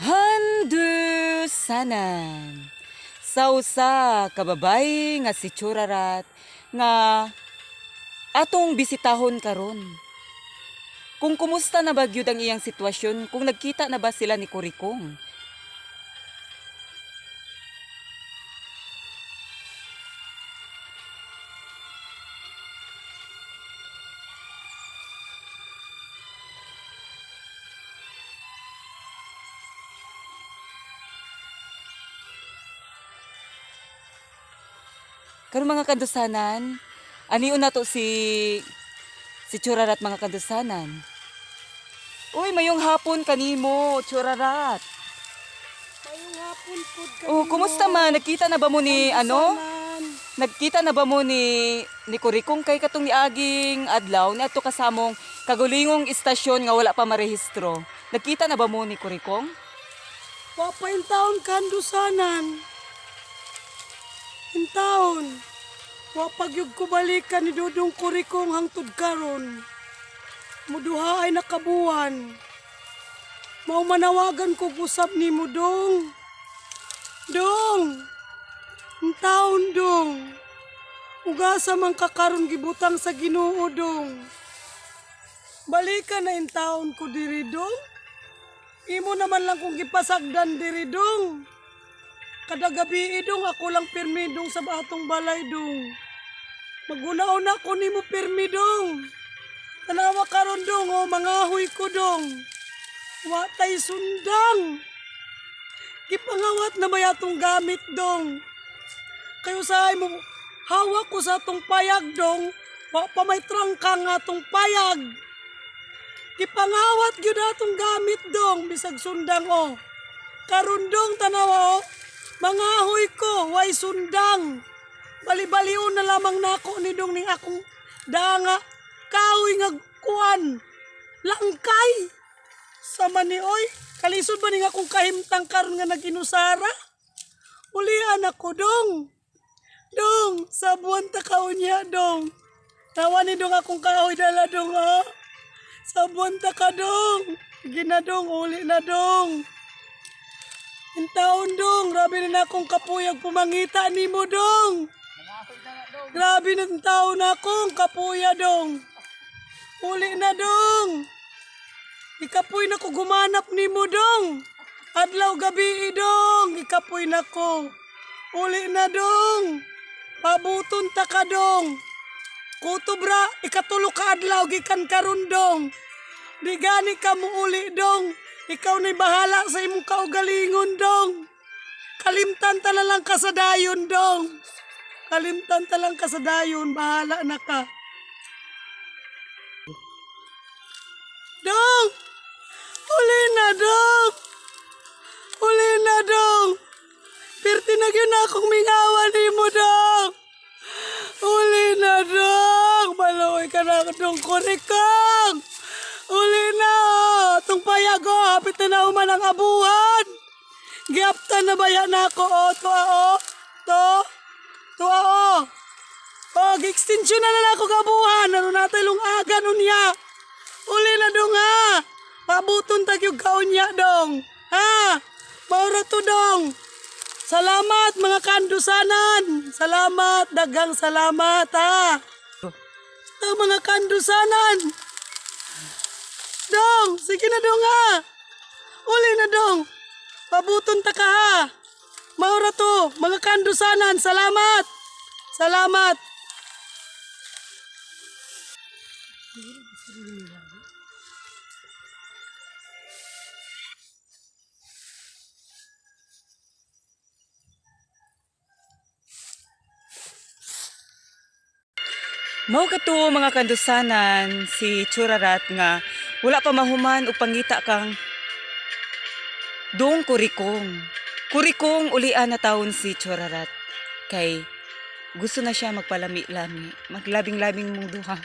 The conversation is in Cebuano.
Handusanan sa usa ka babayi nga si Churarat nga atong bisitahon karon. Kung kumusta na ba gyud ang iyang sitwasyon, kung nagkita na ba sila ni Kurikong. Karon mga kandusanan, anion nato si Churarat, mga kandusanan. Uy, mayong hapon kanimo, Churarat. Mayong hapon pod Oh, kumusta man? Nagkita na ba mo ni ano? Nagkita na ba mo ni Kurikong kay katong niaging adlaw ni adto kasamong kagulingong istasyon nga wala pa marehistro? Nagkita na ba mo ni Kurikong? Wa pa in taon kandusanan. In taon. Wa pa gyud ko balikan ni Dudong Kurikong hangtod karon. Muduha ay nakabuwan. Mao manawagan ko usab nimo, dong. Dong. In taon, dong. Ugasa man ka karon gibutang sa Ginoo, dong. Balikan na in taon ko diri, dong. Imo naman lang kung gipasagdan diri, dong. Kada gabi, dong, ako lang pirmi, dong, sa atong balay, dong. Maguna-una ko nimo pirmi, dong. Tanawa karon, dong, oh, mangahoy ko, dong. Wa tay sundang. Gipangawat na may atong gamit, dong. Kayo usahay mo hawak ko sa atong payag, dong. Wa pa may trangka nga atong payag. Gipangawat gyud atong gamit, dong, bisag sundang, oh. Karon, dong, tanawa, oh. Mangahoy ko, way sundang. Balibalion na lamang nako ni dong ning akong danga kahoy nga kuan. Langkay. Sama ni oy, kalisod ba ning akong kahimtang karon nga nag-inusara? Ulian ako, dong. Dong, sabuan ta kaunya, dong. Tawa ni dong akong kahoy dala, dong, ha. Sabuan ta ka, dong. Sige na, dong, uli na, dong. Intaon, dong, grabe na akong kapuyag pumangita nimo, dong. Grabe na taon na akong kapuya, dong. Uli na, dong. Ikapoy na ko gumanap nimo, dong. Adlaw gabi, dong. Ikapoy na ko. Uli na, dong. Pabuton ta ka, dong. Kutubra, ikatulo ka adlaw gikan karon, dong. Di gani ka mo uli, dong. Ikaw na'y bahala sa imong kaugalingon, dong. Kalimtan ta na lang ka sa dayon, dong. Kalimtan ta lang ka sa dayon, bahala na ka. Dong! Uli na, dong! Uli na, dong! Pirti na gyud na akong mingawan nimo, dong! Uli na, dong! Maluoy ka na, dong, kurikong! Uli na, oh! Itong payag, oh! Hapit na nauman ang abuhan! Giaptan na baya na ako, oh! Tuwa, oh! To! Tuwa, oh! Oh, gi-extension na lang ako kabuhan. Naroon natin lungagan unya. Uli na, dong, ha. Pabuton tagyog kaunya, dong. Ha? Maura to, dong. Salamat, mga kandusanan. Salamat, daghang salamat, ha. Ito, mga kandusanan. Dong, sige na, dong, ha. Uli na, dong. Pabuton ta ka, ha. Maura to, mga kandusanan. Salamat. Salamat. Mao kato, mga kandusanan, si Churarat nga wala pa mahuman og pangita kang Dong Kurikong. Kurikong, ulian na taon si Churarat kay gusto na siya magpalami-lami, maglabing-labing mong duha.